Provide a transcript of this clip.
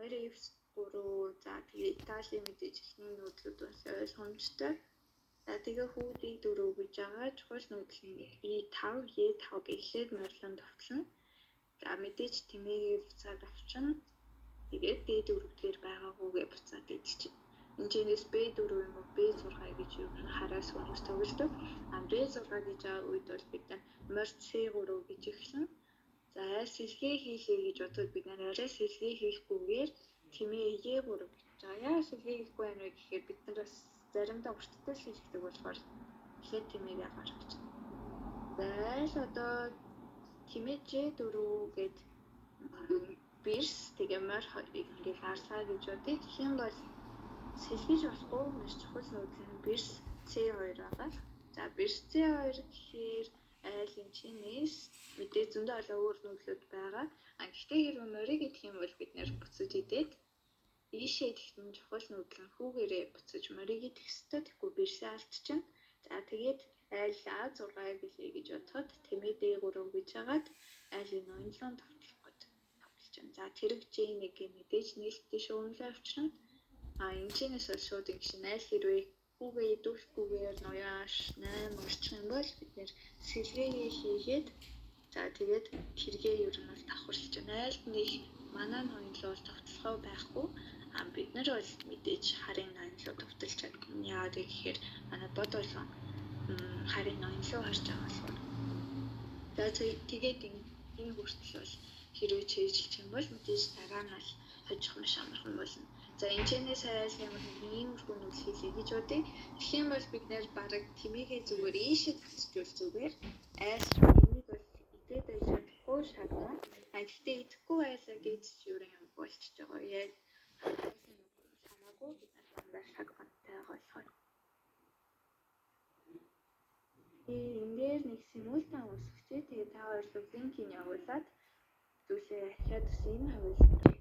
Морь F3, за тэгээ Италийн мэдээж эхний нүүдлүүд бас ойлгомжтой. За, тэгээ хүү D4 гэж байгаа. Чухал нүүдэл нь E5, E5 гэлээд морилон товтлон. За, мэдээж тэмээгээ буцаад авчна. Тэгээд D4 дээр байгаа хүүгээ буцаад идчихнэ. Энд B4 юм уу, B6 гэж юу хараас хүмүүс тоглодог. А B6 гэж байгаа үед бол бид нар морь C3 гэж эхлэн. За, айл сэлгээ хийлээ гэж бодоход бид нар арай сэлгээ хийхгүйгээр тэмээ E3 гэж байгаа. Яа сэлгээ хийхгүй байна вэ гэхээр бид нар бас заримдаа өртөлтөл хийдэг болохоор эхлээд тэмээгээ гаргаж. За, айл одоо тэмээ G4 гэд бирс, тэгээ морь хоёрыг ингээд гарлаа гэж бодъё. Тэгэх юм бол сэлгэж болохгүй, маш чухал нүүдэл нь бирс C2 байгаа. За, бирс C2 гэхээр айл энэ чинээс мэдээ зөндөө олон өөр нүүдлүүд байгаа. А гэхдээ хэрвээ морийг идэх юм бол бид нэр буцаж идээд ийшээ идэхэд нь чухал нүүдэл нь хүүгээрээ буцаж морийг идэх ёстой. Тэгэхгүй бирсээ алдчихна. За, тэгээд айл А6 гэлээ гэж бодоход тэмээ D3 гэж хагаад айлын ноёнлон тогтлох гээд тоглож байна. За, тэрэг J1-ийн мэдээж нээлттэй шүүмлээ авчирна. А энэ чинээс бол шууд ингэ шин айл хэрвээ хүүгээ идүүлэхгүйгээр ноён H8 орчих юм бол бид нэр сэлгээгээ хийгээд, за, тэгээд тэргээ ер нь бол давхарлаж байна. Айлд нэг манай ноёнлоо бол тогтлохоо байхгүй. А бид нар бол мэдээж харын ноёнлоо тогтолж чадна. Яагаад гэхээр манай бод болгон харын ноёнлоо харж байгаа болохоор. За, тэгээд энэ хүртэл бол хэрвээ чийжилчих юм бол мэдээж дараа нь бол хожих маш амархан болно. За, энэ чэнэс айл ямар нэгэн иймэрхүү нүүдэл хийлээ гэж бодъё. Тэгэх юм бол бид нэр бараг тэмээгээ зүгээр ийшээ татчихвал зүгээр. Айл энийг бол идээд байж чадахгүй шагнаа. А гэхдээ идэхгүй байлаа гэж юу юм болчихж байгаа. Яг хамаагүй, бид нар дандаа шагнаатай болохоор. Энэ дээр нэг симултан үүсгэжээ. Тэгээ та хоёр линкийг явуулаад зүйлээ ахиад бас энэ хувилбар